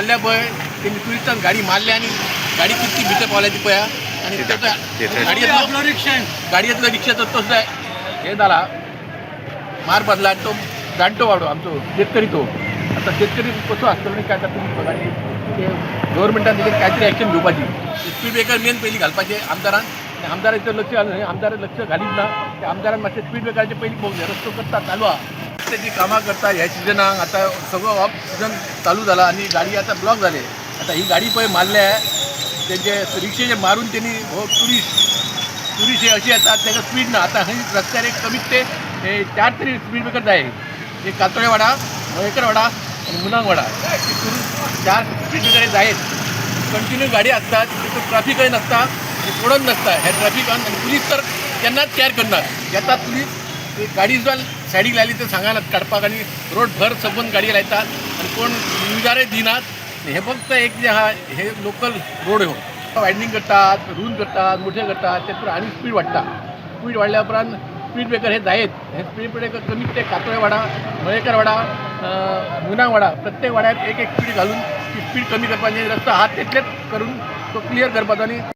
मारल्या पळय तेणी टुरिस्टान गाडी मारल्या आनी गाडी कितकी भितर पावल्या ती पळया. आनी गाडयेंतलो गाडयेंतलो रिक्षाचो तो सुद्दां हे जाला, मार बसला. आनी तो जाणटो वाडो आमचो शेतकरी, तो आतां शेतकरी कसो आसतलो न्ही काय तातूंत बघा. आनी ते गव्हर्मेंटान तेजेर कांय तरी एक्शन घेवपाची. स्पीड ब्रेकर मेन पयलीं घालपाचें आमदारान. आनी आमदाराचें लक्ष घालून, आमदारान लक्ष घालीत ना. ते आमदारान मातशें स्पीड ब्रेकराचें पयलीं पळोवंक जाय. रस्तो करता चालू आहा, तेजी कामां करता. ह्या सिजनाक आतां सगळो ऑफ सिजन चालू जाला आनी गाडी आतां ब्लॉक जाले. आतां ही गाडी पळय मारल्या तेंचे रिक्षेचे मारून तेणी. हो टुरिस्ट टुरिस्ट हे अशे येतात, तांकां स्पीड ना. आतां हय रस्त्यार एक कमीत ते हे चार तरी स्पीड ब्रेकर जाय. एक कातोळे वाडा, मयेकर वाडा आनी मुनांग वाडा, हितून चार स्पीड ब्रेकर जायत. कंटिन्यू गाडी आसतात, तितून ट्राफिकय नासता आनी कोणच नासता ह्या ट्राफिकान. आनी पुलीस तर केन्नाच कॅर करनात. येतात पुलीस, ते गाडी सुद्दां सायडीक लायली तर सांगनात काडपाक आनी रोड भर सबंद गाडी लायतात आनी कोण न्यूजारय दिनात. हे फक्त एक जे आहा, हे लोकल रोड हो वायडनींग करतात, रूंद करतात, मोठे करतात, तेतून आनी स्पीड वाडटा. स्पीड वाडल्या उपरांत स्पीड ब्रेकर हे जायत. हे स्पीड ब्रेकर कमीत ते कातोळे वाडा, मयेकर वाडा, मुनांग वाडा, प्रत्येक वाड्यात एक एक स्पीड घालून ती स्पीड कमी करपाची. रस्तो आहा तितलेच करून तो क्लियर करपाचो आनी